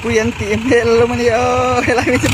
Pui an tih hmel lo a ni aw helai mi chu.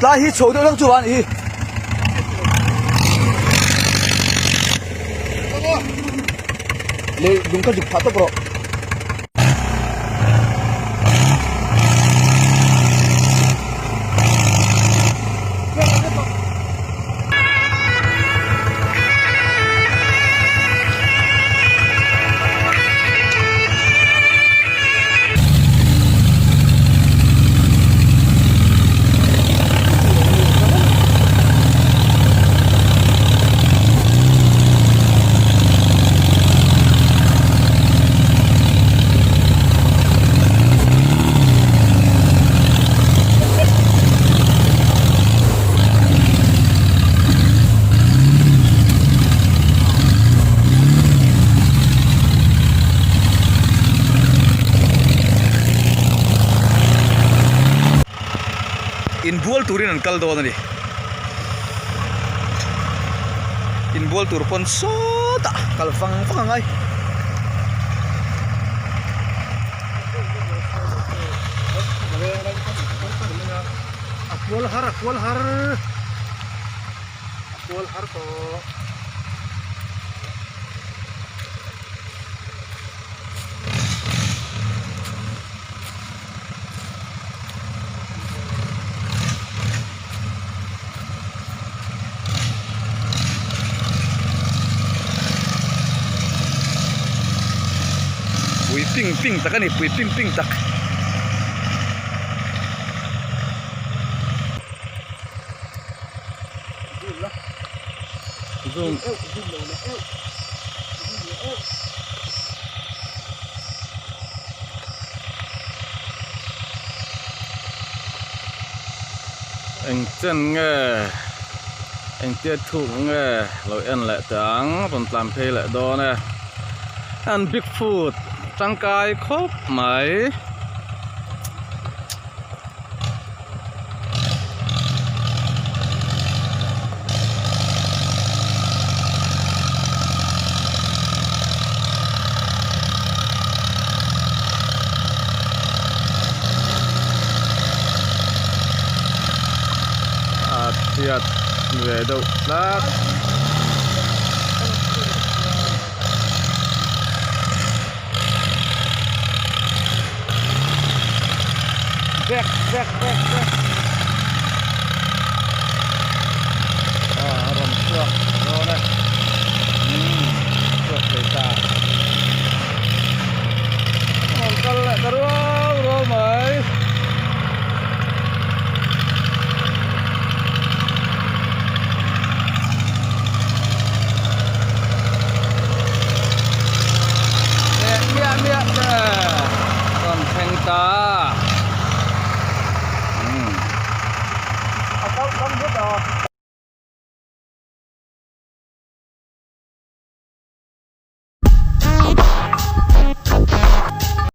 Tlai hi chho deuh hlek chu a nih hi. Lei lung ka zuk phah tawp rawh. Inbual turin an kal dawn a ni. Inbual tur pawn sawtah kal vang vang a ngai. A kual har a kual har a kual har tawh. Pui ping ping tak a ni pui ping ping tak. Zoom. Eng chen nge eng tia thuk nge lo en leh teh ang rawn tlan phei leh dawn e an big foot tangkai khawp mai. A chhiat ve deuh tlat. Back back back back. Ah, a rawn chhuak.